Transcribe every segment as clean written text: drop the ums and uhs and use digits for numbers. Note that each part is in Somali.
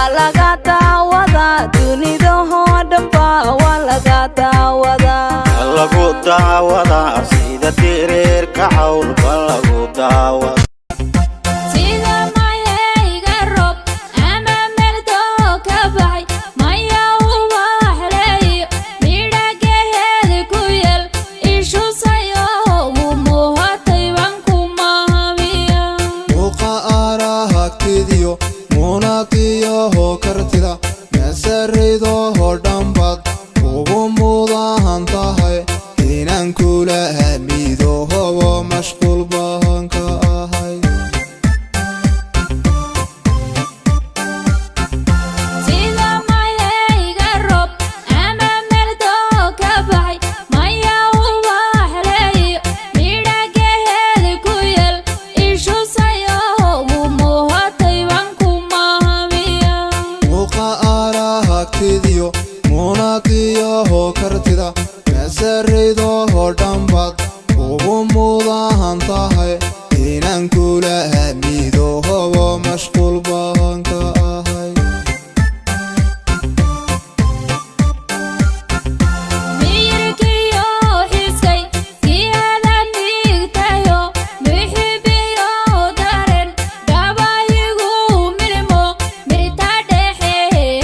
Waa laga daawadaa dunidahoo dhanba, waa laga daawadaa. Lagu daawadaa sida diriirka cawlba lagu daawada. Sida mayayga roob ama meeltoo ka baxay, maya ubaxleeyo midhagaheeda ku yeel ishusayo muhatay baan ku mahamiya. Muuqa arahagtidiyo muunadiyaho kartida meesaraydoho dhanbaad ugu mudahan tahay inaan kula hamido hobo mashquul baan ka ahay. Sida mayayga roob ama meeltoo ka baxay, maya ubaxleeyo midhagaheeda ku yeel ishusayo muhatay baan ku mahamiya. Muuqa arahagtidiyo muunadiyaho kartida meesaraydoho dhanbaad ugu mudahan tahay inaan kula hamido hobo mashquul baan ka ahay. Miyirkiyo xiskay kiyada miigtayo mixibiyo daren gabayigu milmo mirta dhexe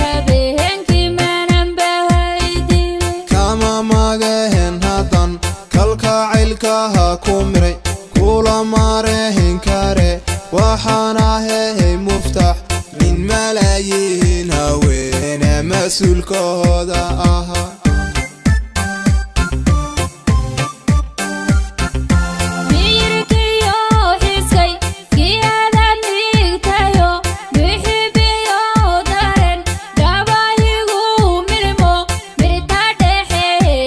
habeenkii manan bahaydile. Kama magahen haddan kalkacaylkaha ku miray kula marehin kare, waxaan ahayhay muftax min malaayiin haweene mas-uulkooda ahaa. Miyirkiyo xiskay kiyada miigtayo mixibiyo daren gabayigu milmo mirta dhexe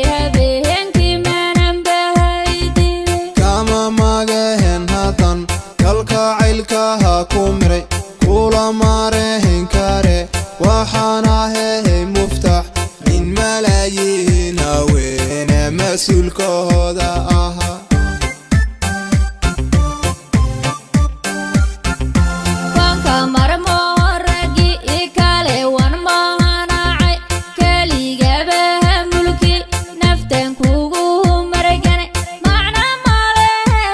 habeenkii manan bahaydile. Kama magahen haddan kalkacaylkaha ku miray kula marehin kare, waxaan ahayhay muftax min malaayiin haweene mas-uulkooda ahaa. Wanka marmo ragi ikale wan mahanacay keligaba mulki naftan kugu margane macna male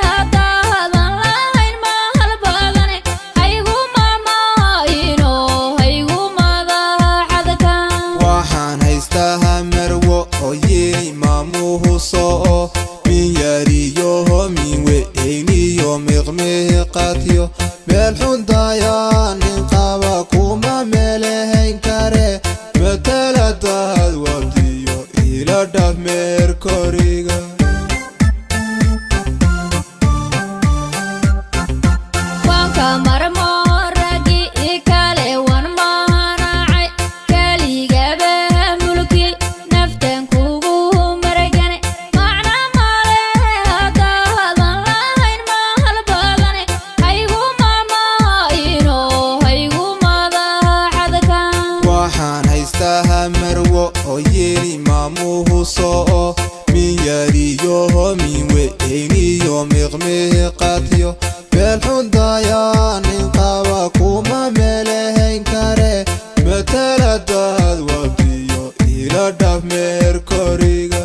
haddaadan lahayn mahal badane haygu mamayno haygu madaxadka. Waxaan haystaa marwo oo yiri maamuhu soo min yariyoho min weyniyo miqmiqatiyo meel xundaya nin qaba kuma meelehayn kare mataladad wadiyo ila dhaf meer koriga. Wanka marmo ragi ikale wan mahanacay keligaba mulki naftan kugu margane macna male haddaadan lahayn mahal badane haygu mamayno haygu madaxadka. Waxaan haystaa marwo oo yiri maamuhu soo min yariyoho min weyniyo miqmiqatiyo meel xundaya nin qaba kuma meelehayn kare mataladad wadiyo ila dhaf meer koriga.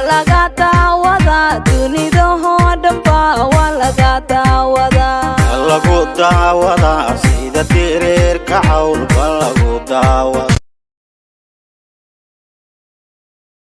Laga daawadaa dunidahoo dhanba, waa laga daawadaa. Lagu daawadaa sida diriirka cawlba lagu daawada.